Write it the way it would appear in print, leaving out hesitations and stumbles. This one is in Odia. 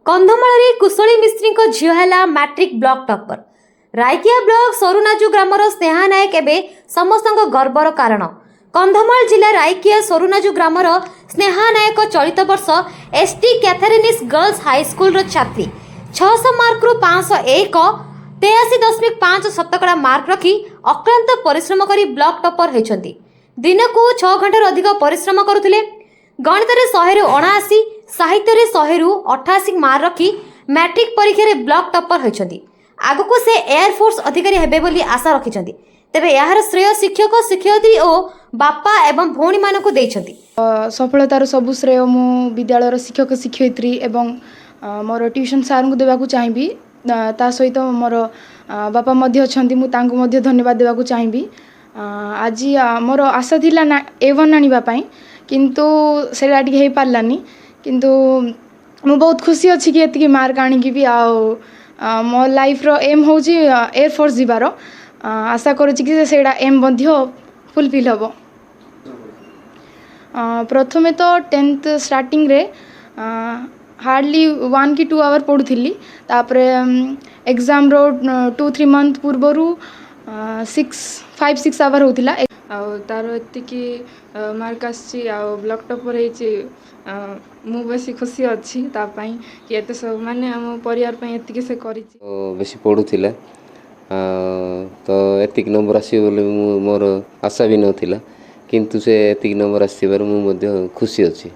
କନ୍ଧମାଳରେ କୁଶଳୀ ମିସ୍ତ୍ରୀଙ୍କ ଝିଅ ହେଲା matric block topper. Raikia block ସରୁନାଜୁ ଗ୍ରାମର ସ୍ନେହା ନାୟକ ଏବେ ସମସ୍ତଙ୍କ ଗର୍ବର କାରଣ। କନ୍ଧମାଳ ଜିଲ୍ଲା ରାଇକିଆ ସରୁନାଜୁ ଗ୍ରାମର ସ୍ନେହା ନାୟକ ଚଳିତ ବର୍ଷ ଏସ୍ଟି କ୍ୟାଥାରିନିସ୍ ଗର୍ଲସ ହାଇସ୍କୁଲର ଛାତ୍ରୀ। 600 ମାର୍କରୁ 501, 83.5 ଶତକଡ଼ା ମାର୍କ ରଖି ଅକ୍ଳାନ୍ତ ପରିଶ୍ରମ କରି ବ୍ଲକ ଟପ୍ପର ହୋଇଛନ୍ତି। ଦିନକୁ 6 ଘଣ୍ଟାରୁ ଅଧିକ ପରିଶ୍ରମ କରୁଥିଲେ। ଗଣିତରେ 100ରୁ 79, ସାହିତ୍ୟରେ 100ରୁ 88 ମାର୍କ ରଖି ମ୍ୟାଟ୍ରିକ ପରୀକ୍ଷାରେ ବ୍ଲକ ଟପ୍ପର ହୋଇଛନ୍ତି। ଆଗକୁ ସେ ଏୟାରଫୋର୍ସ ଅଧିକାରୀ ହେବେ ବୋଲି ଆଶା ରଖିଛନ୍ତି। ତେବେ ଏହାର ଶ୍ରେୟ ଶିକ୍ଷକ, ଶିକ୍ଷୟିତ୍ରୀ ଓ ବାପା ଏବଂ ଭଉଣୀମାନଙ୍କୁ ଦେଇଛନ୍ତି। ସଫଳତାର ସବୁ ଶ୍ରେୟ ମୁଁ ବିଦ୍ୟାଳୟର ଶିକ୍ଷକ, ଶିକ୍ଷୟିତ୍ରୀ ଏବଂ ମୋର ଟ୍ୟୁସନ୍ ସାର୍ଙ୍କୁ ଦେବାକୁ ଚାହିଁବି। ତା ସହିତ ମୋର ବାପା ମଧ୍ୟ ଅଛନ୍ତି, ମୁଁ ତାଙ୍କୁ ମଧ୍ୟ ଧନ୍ୟବାଦ ଦେବାକୁ ଚାହିଁବି। ଆଜି ମୋର ଆଶା ଥିଲା ନା ଏ1 ଆଣିବା ପାଇଁ, କିନ୍ତୁ ସେଇଟା ଟିକେ ହେଇପାରିଲାନି। କିନ୍ତୁ ମୁଁ ବହୁତ ଖୁସି ଅଛି କି ଏତିକି ମାର୍କ ଆଣିକି ବି। ଆଉ ମୋ ଲାଇଫ୍ର ଏମ୍ ହେଉଛି ଏୟାରଫୋର୍ସ ଯିବାର। ଆଶା କରୁଛି କି ସେଇଟା ଏମ୍ ମଧ୍ୟ ଫୁଲଫିଲ୍ ହେବ। ପ୍ରଥମେ ତ 10th ଷ୍ଟାର୍ଟିଂରେ ହାର୍ଡ଼ଲି 1 କି 2 ଆୱାର ପଢ଼ୁଥିଲି। ତାପରେ ଏକ୍ଜାମ୍ର 2-3 ମନ୍ଥ ପୂର୍ବରୁ 6, 5, 6 ଆୱାର ହେଉଥିଲା। ଆଉ ତାର ଏତିକି ମାର୍କ ଆସିଛି ଆଉ ବ୍ଲକ୍ ଟପର୍ ହେଇଛି, ମୁଁ ବେଶୀ ଖୁସି ଅଛି ତା ପାଇଁ କି ଏତେ ସବୁ ମାନେ ଆମ ପରିବାର ପାଇଁ ଏତିକି ସେ କରିଛି। ବେଶୀ ପଢ଼ୁଥିଲା ତ ଏତିକି ନମ୍ବର ଆସିବ ବୋଲି ମୁଁ ମୋର ଆଶା ବି ନଥିଲା, କିନ୍ତୁ ସେ ଏତିକି ନମ୍ବର ଆସିଥିବାରୁ ମୁଁ ମଧ୍ୟ ଖୁସି ଅଛି।